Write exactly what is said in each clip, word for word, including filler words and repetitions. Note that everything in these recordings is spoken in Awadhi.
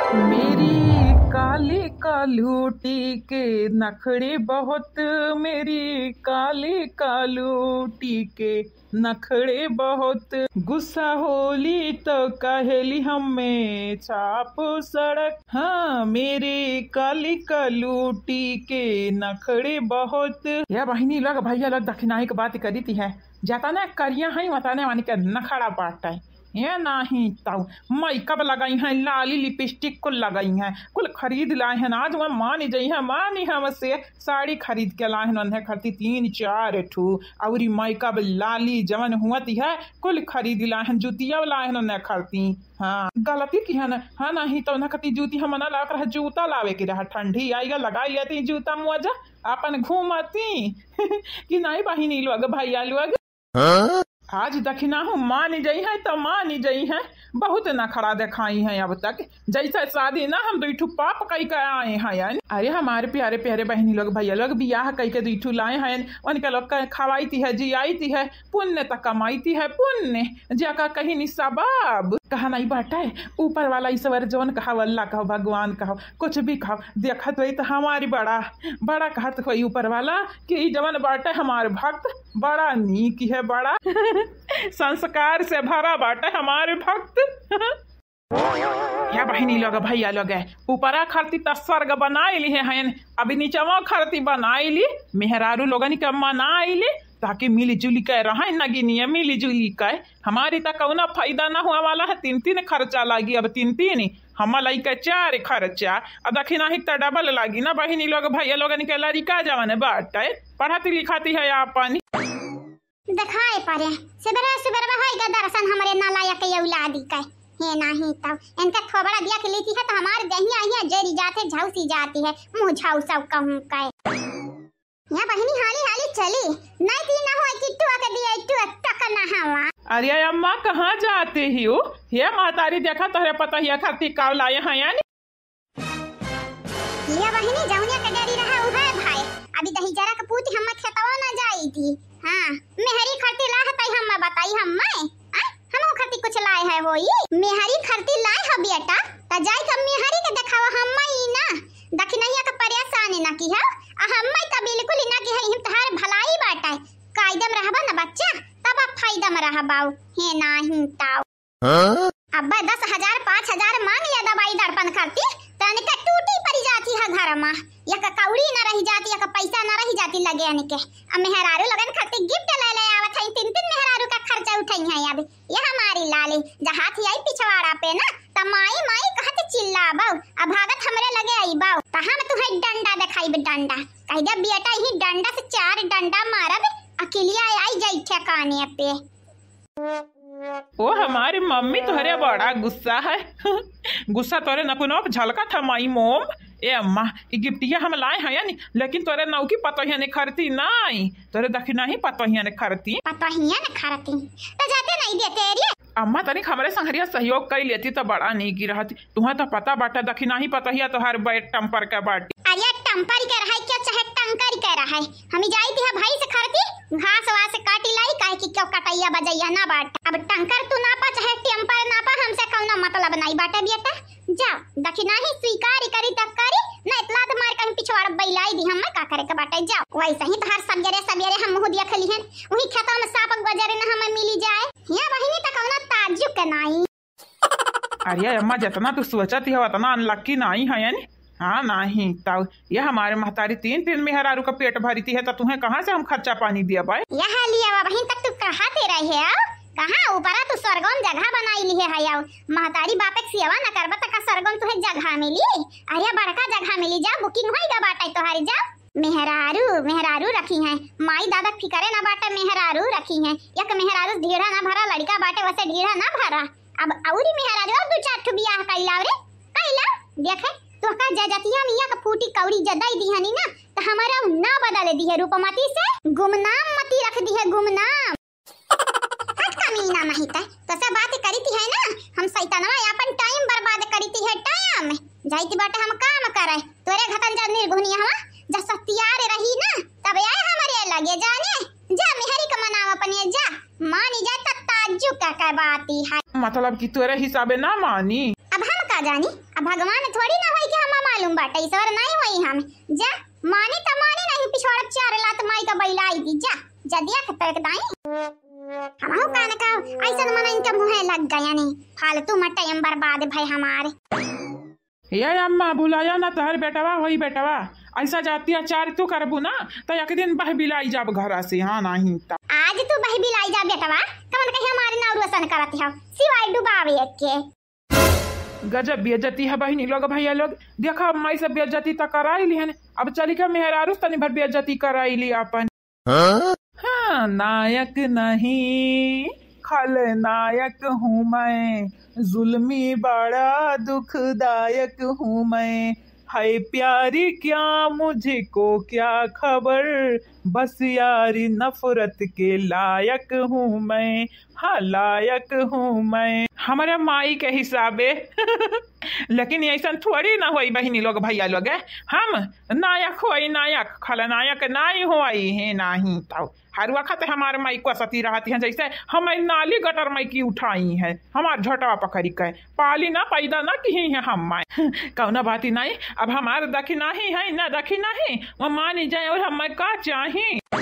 मेरी काली कालूटी के नखड़े बहुत, मेरी काली कालूटी के नखड़े बहुत, गुस्सा होली तो कहेली हमें छापो सड़क। हाँ, मेरे काली कालूटी के नखड़े बहुत। या बहिनी लोग, भैया लोग दखिनाही के बात करीती है, जतने करिया है, वतने वानी के नखड़ा बाटे। ये नाही तउ makeup लगाई है, लाली lipstick कुल लगाई है, कुल खरीद लाए हैं। आज वह मानी जई है, मानी हमसे साड़ी खरीद के लाए हैं, उन्हें खरीदी तीन चार ठू, अउरी makeup लाली जवन हुअती है, कुल खरीद लाए हैं, जुतिया लाए हैं, उन्हें खरीदी। हाँ, गलती की है ना, हाँ, नाही तो उन्हें खरीदी जूती हम ना लावत रहे, जूता लावे के रहा, ठंडी आई गा, लगाई लेती जूता मोजा, अपन घूमती। कि नाही बहिनी लोग, भैया लोग। हाँ? आज दखिनाहू मानी जई है तो मानी जई है, बहुत नखड़ा देखाई है अब तक, जैसे शादी ना हम दुई ठू पाप कई के आए हैं। अरे हमारे प्यारे प्यारे बहिनी लोग, भैया लोग, बियाह कई के दुई ठू लाए हैं, उनके लोग के खवाईती है, जियाईती है, पुण्य त कमाईती है, पुण्य। जेका कहीं नि सबाब कहा नहीं बाटे, ऊपर वाला ईश्वर जौन कहा, अल्लाह कहो, भगवान कहो, कुछ भी कहो, देखत होई तो हमारी बड़ा, बड़ा कहत होई ऊपर वाला कि ई जवन बाटे हमार भक्त, बड़ा नीक है, बड़ा संस्कार से भरा बाटे हमार भक्त। या बहिनी लोग, भैया लोग, ऊपरा खरती त स्वर्ग बनाई ली है, अब नीचवा खरती बनाई ली, मेहरारू लोगन के मनाई ली, ताकि मिली जुली के रहे नगिनिया, मिली जुली के। हमारी त कौना फायदा ना हुआ वाला है, तीन तीन खर्चा लागी, अब तीन तीन, हम लइके चार खर्चा, आ दखिनाही त double लागी ना बहिनी लोग, भैया लोगन के लड़िका जवन बाटे, पढ़ती लिखती है आपन। देखाए परे, सुबेरे सुबेरे होई गा दर्शन हमरे नालायक औलादी के। हे नाही तब, इनका खोबड़ा दिया के लेती है तो हमार दहिया अहिया जरी जाते, झौसी जाती है, मुँह झौसव कहूँ के। या बहिनी हाली हाली चली, नहीं ती ना होई कि टुआ के दिया, टुआ टक ना हवा। अरे अम्मा, कहाँ जाते ही हो? हे महतारी, देखा तोहरे पतोहिया खातिर का लाए हैं यानी। ये बहिनी जौनिया के डरी रहा उहे भाई, अभी दही जरा के पूत हम खेतवा ना जाई थी। हाँ, मेहरी खरती लाह तई हम बताई हम मैं, आ? हमहू खरती कुछ लाए है होई। मेहरी खरती लाए हो बेटा, त जाई के मेहरी के देखावा हम ई ना। दखिनहिया के परेशान ना की है, आ हम त बिल्कुल ना की है, हम तोहार भलाई बाटे। कायदम रहबा ना बच्चा, तब आप फायदा में रहबाऊ। हे नाही ताऊ। हाँ? अब्बा दस हजार, पाँच हजार मांग लिया दवाई दर्पण खरती, तनिक टूटी पड़ी जाती है घर में। एक कौड़ी ना रही जाती, एक पैसा ना रही जाती लगे अनिके। अब मेहरारू लगन खरती gift ले ले आवत है, तीन तीन मेहरारू का खर्चा उठाई है। अब ये हमारी लाली जहाँ थी आई पिछवाड़ा पे ना, त माई माई कहत चिल्लाबो, अब भागत हमरे लगे आईबो, त हम तुहे डंडा देखाइब, डंडा। कह दे बेटा, यही डंडा से चार डंडा मारब, अकिलिया आई जाई ठिकाने पे। ओ हमारी मम्मी, तोहरे बड़ा गुस्सा है। गुस्सा तोरे नकुनवा पे झलकत है माई मोम। ए अम्मा, ई गिफ्टिया हम लाए हैं यानी, लेकिन तोरे नौकी पतोहिया ने खरती नाई, तोरे दखिनही पतोहिया ने खरती। पतोहिया ने खरती, तो जाते नहीं देते रे। अम्मा, तनिक हमरे संघरिया सहयोग कई लेती तो बड़ा नीकी रहती। तुहा तो पता बाटा दखिनही पतोहिया तोहार बैठ टम्पर के बाटी। अरे टम्पर के रहे क्या चाहे टंकर के रहे, हम जाई थी भाई से खरती, घास वास काटी लाई, काहे कि क्यों कटैया बजैया ना बाट। अब टंकर तू नापा चाहे टेम्पर नापा, हमसे कौनो मतलब नहीं बाटे बेटा। जाओ, दखिनही स्वीकार करी तब करी, ना इतला तो मार कहीं पिछवाड़ बैलाई दी, हम का करे के बाटे। जाओ, वैसे ही तोहार सबेरे सबेरे हम मुँह देख लिहन, वही खेतवा में सांप गुजरे न हमें मिली जाए। या बहिनी त कौनो ताज्जुब के नाई। अरे अम्मा, जितना तू सोचत हो उतना unlucky नाई है यानी। हाँ, नाही, तब ये हमारे महतारी तीन, तीन मेहरारू का पेट भरीती है, तो तुहे कहाँ से हम खर्चा पानी दिया बाय? यह लिया बहिन, तक तू कहाँ ते रहे हो? कहाँ ऊपरा तू स्वर्गों में जगह बनाई ली है, हयाओ। महतारी बापे के सेवा न करबा, त का स्वर्गों में तुहे जगह मिली? अरे बड़का जगह मिली, जा booking होई गा बाटे तोहारी, जा। मेहरारू, मेहरारू रखी हैं, माई दादा फिकरे ना बाटे, मेहरारू रखी हैं। एक मेहरारू ढीढ़ा ना भरा, लड़का बाटे वैसे ढीढ़ा ना भरा। अब औरी मेहरारू और दो चार ठो बियाह कइला रे, कइला। देखे, तोहका जजतिया मियाँ का फूटी कौड़ी जदाई दिहनी ना, त हमारा ना बदल दिहे रूपमती से, गुमनाम मती रख दिहे, गुमनाम। हट कमीना महिता, तो सब बात करीती है ना, हम सैतनवा अपन time बर्बाद करीती है, time। जाइत बाटे हम काम करे, तोरे घतन जा निर्घुनिया हवा, जा सतियार रही ना, तब आए हमरे लगे जाने, जा मेहरी का मनाव अपने जा, मानी जाए त ताज्जुब का, का बात ही है। मतलब कि तोरे हिसाबे ना मानी? अब हम का जानी, अब भगवान थोड़ी ना होई कि हमा मालूम बाटे, ईश्वर नहीं होई हम। जा, मानी त मानी, नहीं पिछोड़ा चार लात माई का बैलाई दी। जा, जा दिया खतर के दाई। हमहू कान का ऐसन मन इनके मुँहे लग गया नहीं, फालतू में टाइम बर्बाद भय हमारे। ये अम्मा, बुलाया ना तोहर बेटवा होई बेटवा, ऐसा जाति अत्याचार तू करबू ना, तो एक दिन बह बिलाई जाब घरा से। हाँ, नहीं तो। आज तू बह बिलाई जा बेटवा, कमन कहीं हमारे नाव रोशन करत हो, सिवाय डुबावे के। गजब बेइज्जती है बहिनी लोग, भैया लोग। देखा, अब माई से बेइज्जती त कराई ली है, अब चली के मेहरारू से तनी भर बेइज्जती कराई ली अपन। हाँ? हाँ, नायक नहीं, खलनायक हूँ मैं, जुल्मी बड़ा दुखदायक हूँ मैं, है प्यारी क्या मुझको क्या खबर, बस यारी नफरत के लायक हूँ मैं, हाँ, लायक हूँ मैं। हमारे माई के हिसाबे। लेकिन ऐसन थोड़ी ना होई बहिनी लोग, भैया लोग, हम नायक होई, नायक, खलनायक नाई होई है, नाही तो हर वक्त हमार माई को सती रहती हैं, जैसे हमारी नाली गटर माई की उठाई है, हमार झोटवा पकड़ी के पाली ना, पैदा ना की है हम माई। कौनो बात ही नहीं, अब हमार दखिनाही है ना, दखिनाही वो मानी जाए, और हमें का चाही। क-,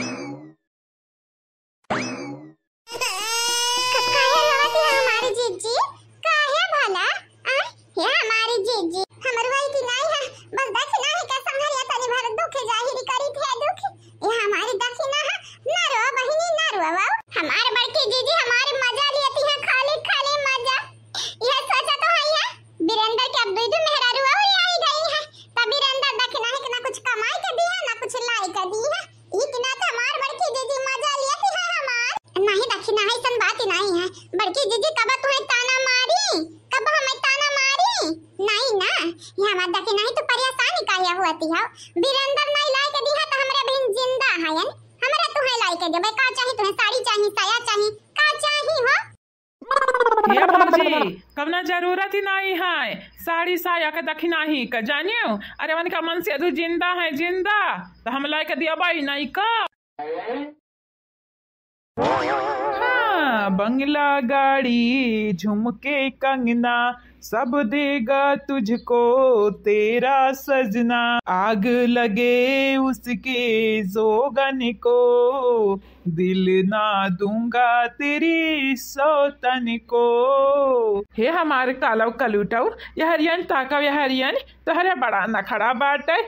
काहे रोवत है हमारी जीजी? काहे भला? आ? ये हमारी जीजी, हमर वही की नाई है, बस दखिनाही का संघरिया तनी भर दुख जाहिर करी थे दुख। ये हमारी दखिना है, ना रो बहिनी, ना रो बाऊ। हमार बड़की जीजी हमारी मजा लेती है, खाली, खाली मजा। यह सोचा तो है, है, वीरेंद्र के अब दुई, दुई मेहरारू और आई गई है, तब वीरेंद्र दखिनाही के ना कुछ कमाई के दी है, ना कुछ लाई के दी है। ई दिना तो हमार बड़की जीजी मजा लियत है हमार। नहीं दखिना है, ऐसन बात ही नहीं है। बड़की जीजी कब तुम्हें ताना मारी, कब हमें ताना मारी? नहीं ना, ये हमार दखिना है तो परेशान ही काहे होती हो? वीरेंद्र नहीं लाई के दिया तो हमरे बहन जिंदा है, हमरे तुम्हें लाई के देबे। का चाही तुम्हें? साड़ी चाही, साया चाही, का चाही हो? ये भौजी, कवना जरूरत ही नहीं है साड़ी साया के दखिनाही के, जानियो? अरे उनका मनसेधू जिंदा है, जिंदा, तो हम लाइके दियाबा ही नहीं का। हाँ, बंगला, गाड़ी, झुमके, कंगना, सब देगा तुझको तेरा सजना। आग लगे उसके जोगन को, दिल ना दूंगा तेरी सौतन को। हे हमार कालव कलूटव, यहरियन ताकव, यहरियन, तोहरे बड़ा नखड़ा बाटे।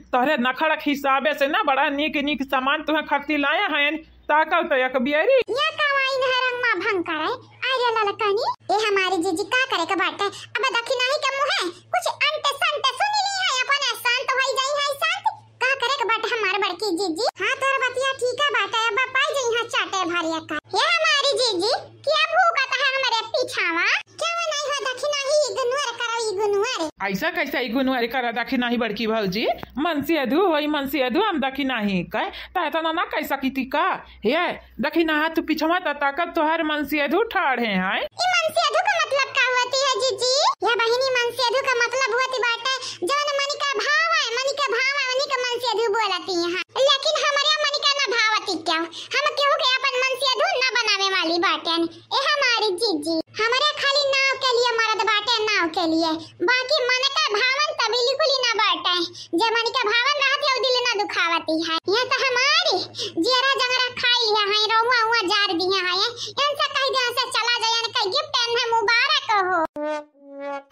तोहरे नखड़ा के हिसाबे से ना बड़ा नीक नीक सामान तुहें खरीदी लाया है। ताकव तो एक बियरी। या कमाई न रंगमा भंग करे। अरे ललकनी, ए हमारी जीजी का करे के बाटे? अब दखिनाही के मुँहे कुछ अंट संट सुन ली है, अपने शांत होई जाई है शांत। का करे के बाटे हमार बड़की जीजी? हाँ, तोर बतिया ठीक है बाटे, अब पाई जाई है चाटे भरिया का। ये हमारी जीजी, क्या भूकत है हमरे पीछावा? क्यों नहीं हो दखिनाही, ignore करो, ignore। ऐसा कैसा ignore करा दखिनाही बड़की भौजी? मनसेधू होई मनसेधू, हम दखिनाही कहे, त एतना ना कह सकी थी का? हे, दखिनाहा तू पिछवा त ताकत तोहर मनसेधू ठाढ़े हैं। ई मनसेधू का मतलब का होती है जीजी? या बहिनी, मनसेधू का मतलब होती बाटे जवन मन का भाव है, मन का भाव है, उन्हीं का मनसेधू बोलती हैं। लेकिन हमरे मन का ना भावती क्या? हम केहू के अपन मनसेधू ना बनावे वाली बाटे। ए हमारी जीजी, हमरे खाली नाव के लिए मरद बाटे, नाव के लिए, बाकी मन का भावन त बिल्कुल ही ना बाटे। जे मन के भावन रहत है, उ दिल ना दुखावती है। ये तो हमारी जियरा जंगरा खाई लिया है, रउआ हुआ जार दिया है। इनसे कह दे, इनसे चला जाए, इनका gift इन्हें मुबारक हो।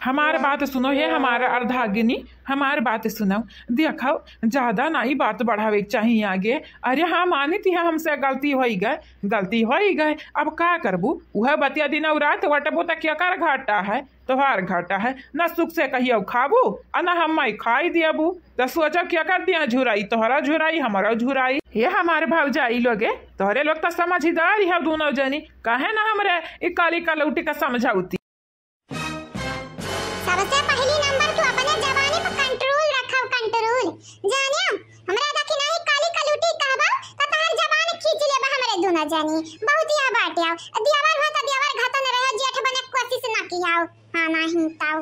हमार बात सुनो, हे हमार अर्धांगिनी, हमार बात सुनो। देखो, ज्यादा नाई बात बढ़ावे के चाहिए आगे। अरे हाँ, मानित है हमसे गलती होई गए, गलती होई गए, अब का करबू? उहे बतिया दिन और रात वटबू त केकर घाटा है? तोहार घाटा है। न सुख से कहियो खाबू, आ न हम माई खाई दियबू। त सोचो केकर दिया झुराई, तोहरा झुराई, हमरा झुराई। हे हमार भौजाई लोगे, तोहरे लोग त समझदार ही हो दोनों जनी, काहे ना हमरे ई काली कलौटी का समझौती? सबसे पहली नंबर तू अपने जबानी पर control रखब, control। जानियो, हमरा दखिनाही काली कलूटी कहबा, त तहार जबान खींच लेबा हमरे दूना जानी। बहुत यह बात आओ। दियावर हो त दियावर घातन रहे, जेठ बने कोशिश ना कियाओ। हाँ, नाही ताओ।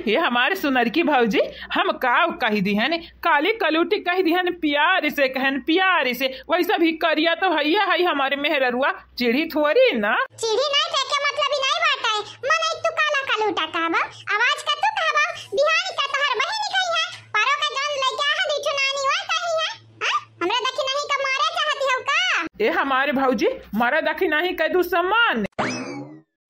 ये हमारे सुनरकी भौजी, हम का कह दिहन, काली कलूटी कह दिहन, प्यार से कहन, प्यार से। वैसे भी करिया तो हइये हई हमारे मेहररुआ, चिढ़ी थोड़ी ना। चिढ़ी नहीं थे के मतलब ही नहीं बाटे। मन एक तू काला कलूटा कहबा, आवाज मारे भौजी, मरद अखी नाही कै दुश्मन।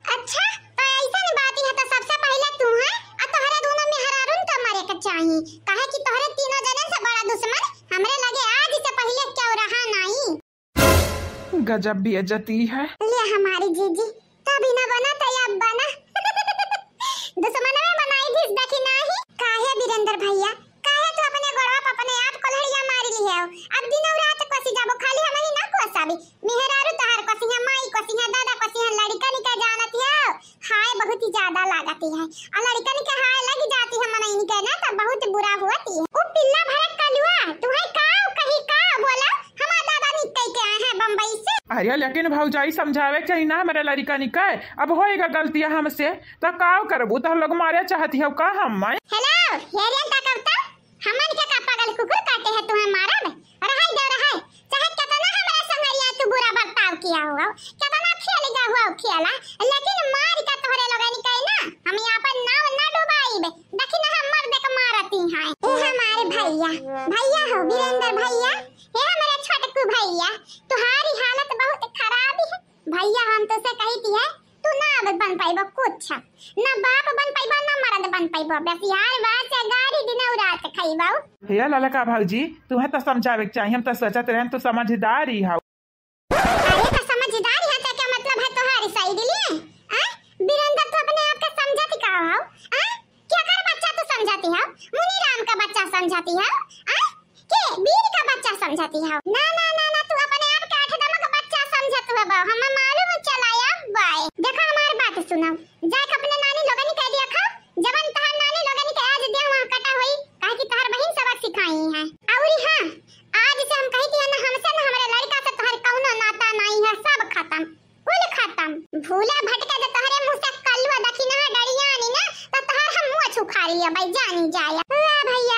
अच्छा, तो ऐसन बात है तो सबसे पहले तू है, आ तोहरे दोनों मेहरारून का मरे के चाही, काहे कि तोहरे तीनों जनन से बड़ा दुश्मन हमरे लगे आज से पहले क्यों रहा नाही। गजब बेइज्जती है। ले हमारी जीजी, तभी ना बना तो अब बना। दुश्मन में बनाई दिस देखी नाही। काहे वीरेंद्र भैया, काहे तू अपने गोड़वा पे अपने आप को लहरिया मारी ली है? अब दिनों रात कोसी जाबो, खाली हमनी ना कोसाबी। मेहरारू तोहार कोसी है, माई कोसी है, दादा कोसी है, लड़िकन के जानत है। हाय बहुत ही ज्यादा लागती है। और लड़िकन के हाय लग जाती है मनइन के ना, तो बहुत बुरा होती है। ओ पिल्ला भरे कलुआ, तू है का, कही का, बोला? हमार दादा निकल के आए हैं बम्बई से। अरे लेकिन भौजाई समझावे के चाही ना हमरे लड़िकन के। अब होएगा गलतियाँ हमसे, तो का करबू? तो हम लोग मारे चाहती हो का हम? हेलो, हेरियन का कब तक? हमन के का पागल कुकुर काटे है तुम्हें मारब? रहै दे रहै, चाहे केतना हमरा संगरिया तू बुरा बर्ताव किया हुआ, केतना खेल गया हुआ खेला, लेकिन मार के तोहरे लोगन के ना, हम यहाँ पर नाव ना डुबाइब। देखी ना हम मर्द के मारती हैं। ए हमारे भैया, भैया हो वीरेंद्र भैया, हे हमारे छोटकू भैया, तुम्हारी हालत बहुत खराब है। भैया हम तो से कही थी है, तू ना अब बन पाइबो कुछ, ना बाप बन पाइबो, ना मर्द बन पाइबो, बस यार बात से गारी दिन और रात खाइबो। हे ललका भौजी, तुम्हें तो समझावे के चाहिए, हम तो सोचत रहन तू समझदारी हो। अरे तो समझदारी है तो क्या मतलब है तुम्हारी साइड लिए? आ? वीरेंद्र तू अपने आप के समझत का हो? आ? केकर बच्चा तू समझती हो? मुनीराम का बच्चा समझती हो? आ? के वीर का बच्चा समझती हो? ना, ना, ना, ना, तू अपने आप के आठ दमा का बच्चा समझत हो बा। हमें मालूम चला अब बाय। देखो हमार बात सुनो। जाके अपने नानी लोगन कह दिया खा, जवन तहार नानी लोगन के आज दे वहाँ कटा होई, काहे कि तहार बहिन सबक सिखाई है। औरी हाँ, आज से हम कही थी ना हमसे ना हमरे लड़का से तोहर कौनो नाता नहीं है, सब खत्म। कुल खत्म। भूला भटके तो तोहरे मुँह से कलुआ दखिना है डरिया नी ना, तो तोहर हम मुँह छुखारी है भाई, जानी जाया। वाह भैया,